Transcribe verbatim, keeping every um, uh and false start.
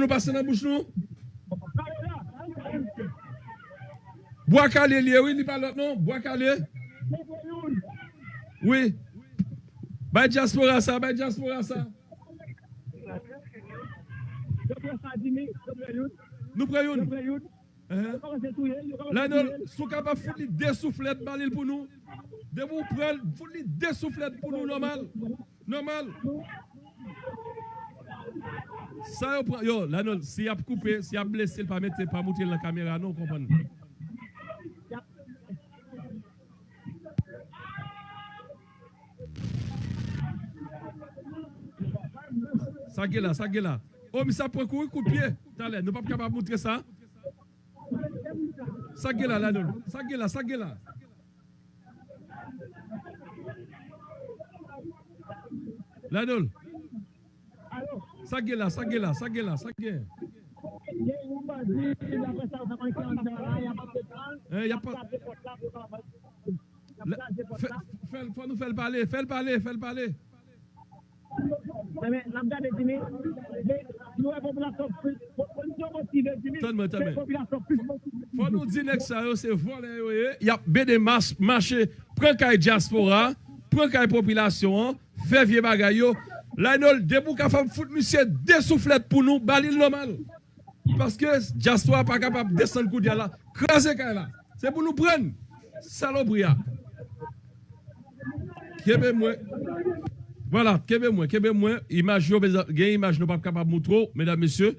nou pase nan bouch nou. Bwa kale li ye, wi, li pa lòt non. Bwa kale. Wi. Bay dyaspora sa, bay dyaspora sa. Nou pran youn. Enhen. Lanol, si w kapab fout li de souflèt, ba li l pou nou. Depi w pran l, fout li de souflèt pou nou, nòmal. Nòmal. Sa yo pran, yo, Lanol, si y ap koupe, si y ap blese l, pa mete, pa moutre l nan kamera, non, w konprann. Sa gen la, sa gen la. O, misye ap pran kouri kout pye. Talè, nou p ap kapab moutre sa. Sa gen la, Lanol? Sa gen la, sa gen la? Lanol. Sa gen la, sa gen la, sa gen la, sa gen? Eh, y ap pa- Fè, fè, fò nou fè l pale, fè l pale, fè l pale. Tann mwen, tann mwen. Fò nou di nèg sa yo se vòlè yo ye. Y ap bede mas, mache, pran kay dyaspora, pran kay popilasyon an, fè vye bagay yo. Lanol, depi w kapab fout misye de souflèt pou nou, ba li l nòmal. Paske dyaspora pa kapab desann kounye a la, kraze kay la. Se pou nou pran salopri a. Kenbe mwen. Vwala, kenbe mwen, kenbe mwen. Imaj yo, gen imaj nou p ap kapab moutre w, medam, mesye.